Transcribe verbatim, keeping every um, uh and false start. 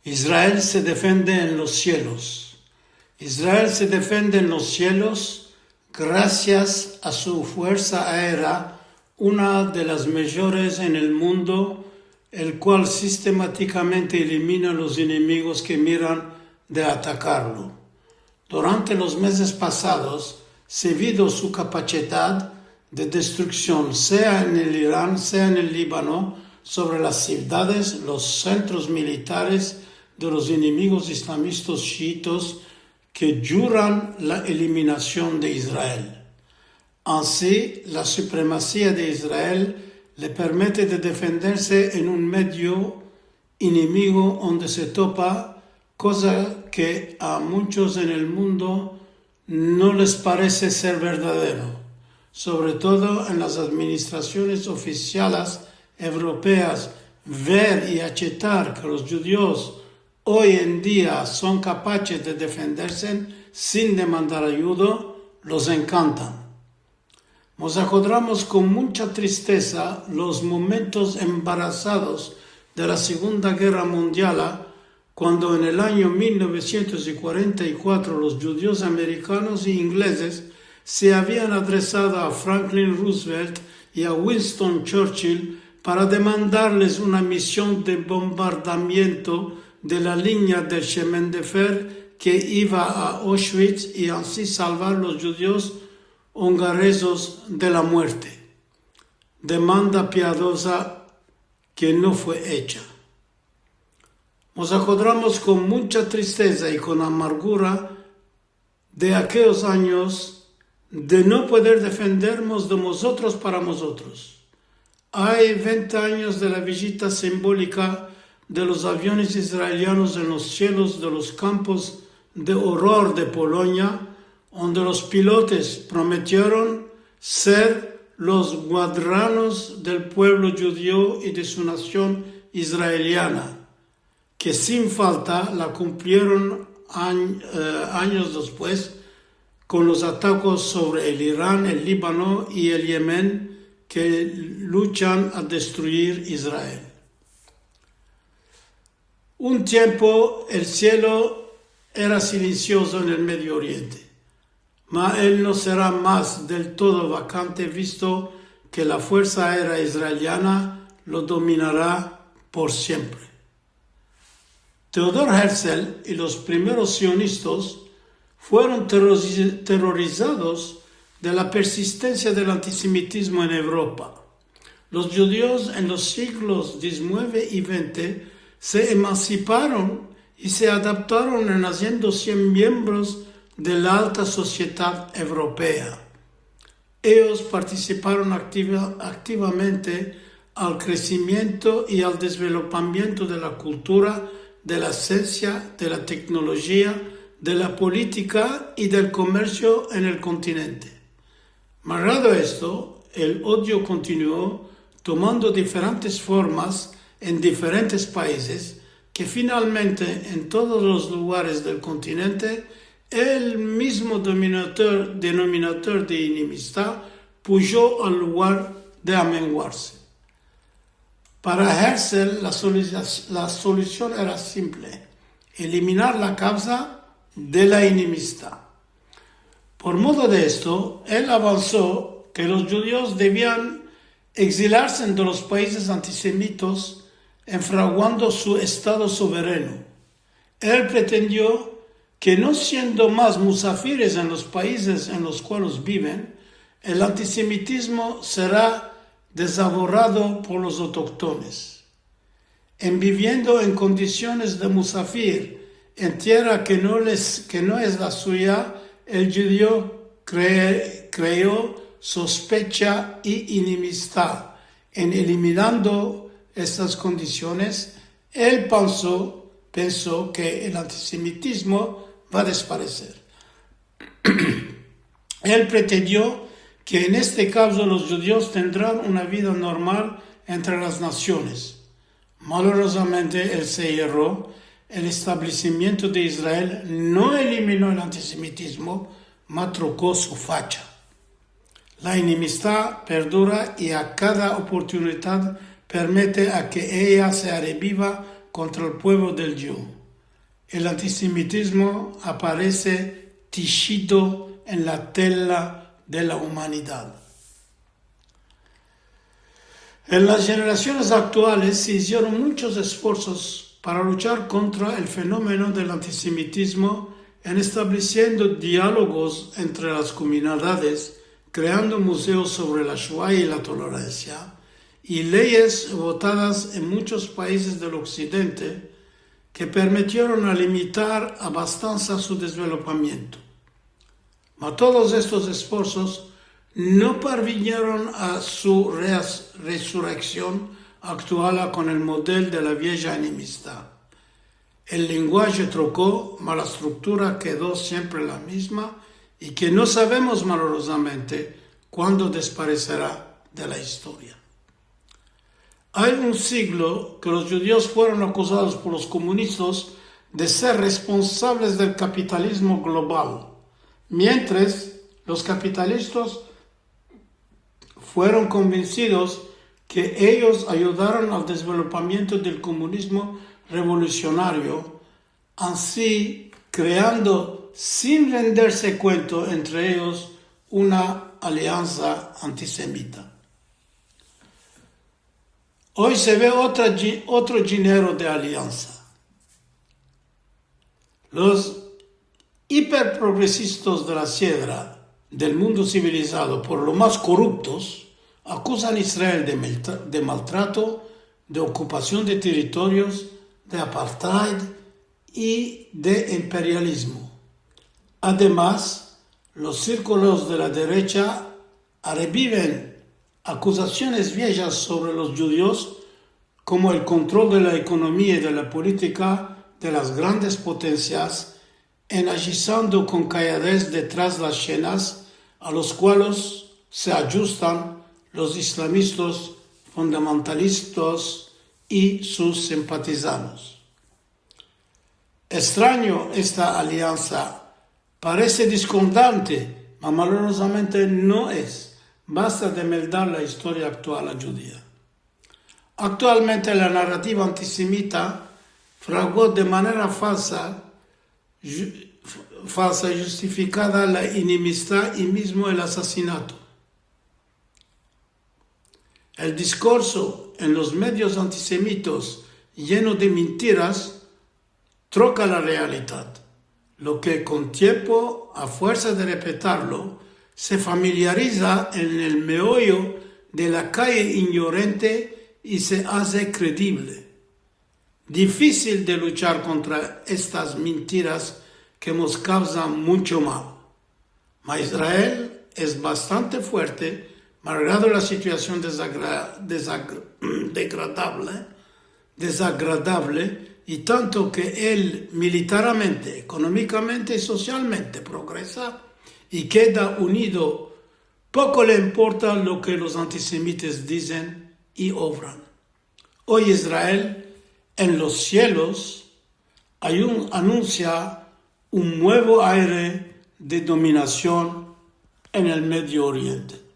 Israel se defende en los sielos. Israel se defende en los sielos grasias a su fuersa aerea, una de las mejores en el mundo, el kual sistematikamente elimina los enemigos ke miran de atakarlo. Durante los mezes pasados, se vido su kapasidad de destruksion, sea en el Iran, sea en el Libano, sovre las sivdades, los sentros militares de los enemigos islamistas shiitas ke djuran la eliminasion de Israel. Ansi, la supremasia de Israel le permite de defenderse en un medio enemigo onde se topa, koza ke a munchos en el mundo no les parese ser verdadero, sovre todo en las administrasiones ofisiales evropeas, ver i achetar ke los djudios oy en dia son kapases de defenderse sin demandar ayudo, los enkanta. Mos akodramos kon muncha tristeza los momentos embarasados de la Segunda Gerra Mundiala, kuando en el anyo mil novesientos i kuarenta i kuatro los djudios amerikanos i inglezes se avian adresado a Franklin Roosevelt i a Winston Churchill para demandarles una mision de bombardamiento de la linya del shemen de fer ke iva a Auschwitz i ansi salvar los djudios ungarezos de la muerte. Demanda piadoza ke no fue echa. Mos akodramos kon muncha tristeza i kon amargura de akeyos anyos de no poder defendermos de mozotros para mozotros. Ay vente anyos de la vijita simbolika de los aviones israelianos en los sielos de los kampos de orror de Polonia, onde los pilotos prometieron ser los guadranos del puevlo djudio i de su nasion israeliana, ke sin falta la kumplieron an-, eh, anyos despues kon los atakos sovre el Iran, el Libano i el Yemen ke luchan a destruir Israel. Un tiempo el sielo era silensiozo en el Medio Oriente, ma el no sera mas del todo vakante, visto ke la fuersa aerea israeliana lo dominara por siempre. Theodor Herzl i los primeros sionistas fueron terroriz-, terrorizados de la persistensia del antisemitizmo en Evropa. Los djudios en los siglos dizinueve i vente se emansiparon i se adaptaron en aziendose miembros de la alta sosiedad evropea. Eyos partisiparon aktiva-, aktivamente al kresimiento i al desvelopamiento de la kultura, de la siensia, de la teknolojia, de la politika i del komersio en el kontinente. Malgrado esto, el odio kontinuo tomando diferentes formas en diferentes paizes, ke finalmente en todos los lugares del kontinente el mizmo dominador, denominador de enemistad pujo al lugar de amenguarse. Para Herzl, la solu-, la solusion era simple: eliminar la kavza de la enemistad. Por modo de esto, el avanso ke los djudios devian egzilarse de los paizes antisemitos, enfraguando su estado soverano. El pretendio ke no siendo mas musafires en los paizes en los kuales biven, el antisemitizmo sera dezavorado por los autoktones. En biviendo en kondisiones de musafir en tierra ke no les, ke no es la suya, el djudio kre-, kreo sospecha i enemistad. En eliminando estas kondisiones, el penso, penso ke el antisemitizmo va a despareser. El pretendio ke en este kavzo los djudios tendran una vida normal entre las nasiones. Malorozamente, el se erro. El establesimiento de Israel no elimino el antisemitizmo, ma troko su facha. La enemistad perdura i a kada oportunidad permite a ke eya se rebiva kontra el puevlo del Dyo. El antisemitizmo aparese tishido en la tela de la umanidad. En las jenerasiones aktuales se izieron munchos esforsos para luchar kontra el fenomeno del antisemitizmo en establesiendo dialogos entre las komunidades, kreando muzeos sovre la Shoa i la toleransia, i leyes votadas en munchos paizes del oksidente ke permitieron a limitar abastansa su desvelopamiento. Ma todos estos esforsos no parvinieron a su reas-, resureksion aktuala kon el model de la vieja enemistad. El lenguaje troko, ma la estruktura kedo siempre la mizma i ke no savemos, malorozamente, kuando desparesera de la istoria. Ay un siglo ke los djudios fueron akuzados por los komunistas de ser responsables del kapitalizmo global, mientres los kapitalistas fueron konvensidos ke eyos ayudaron al desvelopamiento del komunizmo revolusionario, ansi kreando, sin renderse kuenta entre eyos, una aliansa antisemita. Oy se ve otra dji-, otro djenero de aliansa. Los iperprogresistas de la siedra del mundo sivilizado, por lo mas koruptos, akuzan a Israel de meltra-, de maltrato, de okupasion de territorios, de apartheid i de imperializmo. Ademas, los sirkulos de la derecha arebiven akuzasiones viejas sovre los djudios, komo el kontrol de la ekonomia i de la politika de las grandes potensias, en ajisando kon kayadez detras las shenas, a los kualos se ajustan los islamistas fundamentalistas i sus simpatizantes. Estranyo esta aliansa, parese diskordante, ma malorozamente no es. Basta de meldar la istoria aktuala djudia. Aktualmente la narativa antisemita fraguo de manera falsa, ju-, f-, falsa, justifikada la enemistad i mizmo el asasinato. El diskurso en los medios antisemitos yeno de mentiras troka la realidad, lo ke kon tiempo, a fuersa de repetirlo, se familiariza en el meoyo de la kaye ignorante i se aze kredible. Difisil de luchar kontra estas mentiras ke mos kavzan muncho mal. Ma Israel es bastante fuerte, malgrado la situasion dezagra-, dezag-, degradable, dezagradable, i tanto ke el militarmente, ekonomikamente i sosialmente progresa i keda unido, poko le importa lo ke los antisemitas dizen i ovran. Oy Israel en los sielos ayun-, anunsia un muevo aire de dominasion en el Medio Oriente.